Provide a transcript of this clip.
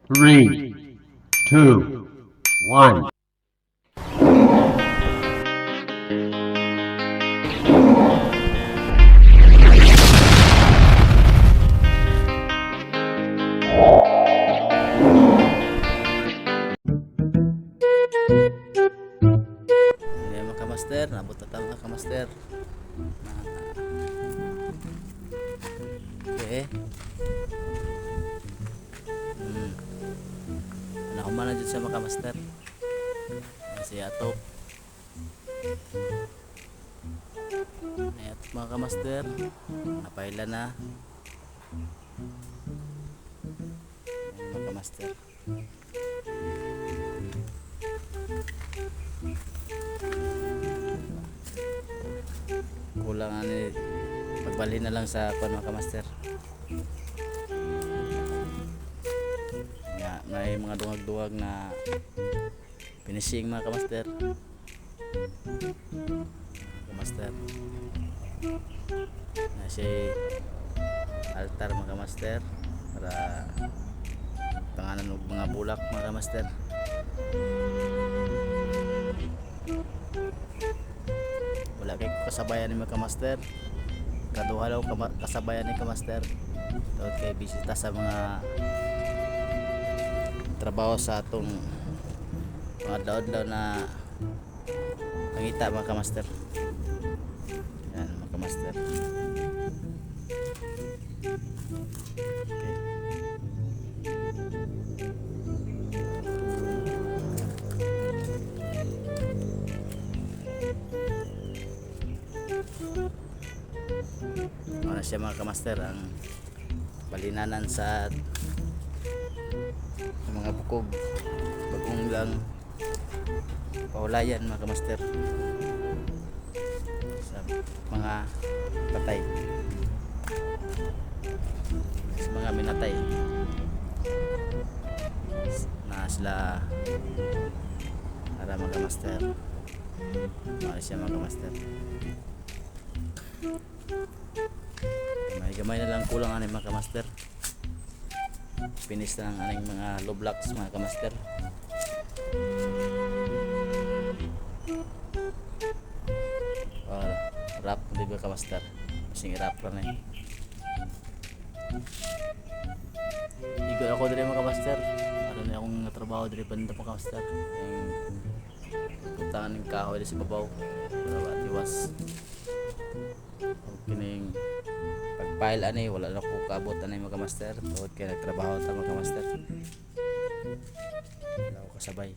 Three, two, one. Hindi, mga kamaster, nabot na tayo, mga kamaster. Okay. Nakuman na dyan siya, mga kamaster. Si Atop. Ay, Atop, mga kamaster. Napaila na. Ayan, mga kamaster. Kulang ano eh, pagbalhin na lang sa kuan, mga kamaster, nga may mga duwag-duwag na finishing, mga kamaster. Kamaster na si altar, mga kamaster, para pangalan og mga bulak, mga kamaster. Wala kay kasabayan ni mga kamaster. Kaduha lang kasabayan ni kamaster tawag kay bisita sa mga trabaho sa atong mga adlaw-adlaw na pangita, mga kamaster. Yan, mga kamaster. Okay. Ano siya, mga kamaster, ang balinanan sa mga bukog, bagong lang paulayan, mga kamaster, sa mga patay, sa mga minatay na sila para, mga kamaster. Ano siya, mga kamaster, may gamay na lang kulang ani, mga kamaster. Finish na ang aning mga low blocks, mga kamaster. Or wrap, di ba, kamaster? Kasing wrap ra na eh. Igo ako diri, mga kamaster. Aron na akong trabaho diri banda, mga kamaster. Yung butangan ng kahoy diri sa babaw para ba tiwas. Og kining pagpile ani, wala na ko kaabot ani, mga kamaster, tungod kay nagtrabaho ta, mga kamaster. Wala ko kasabay.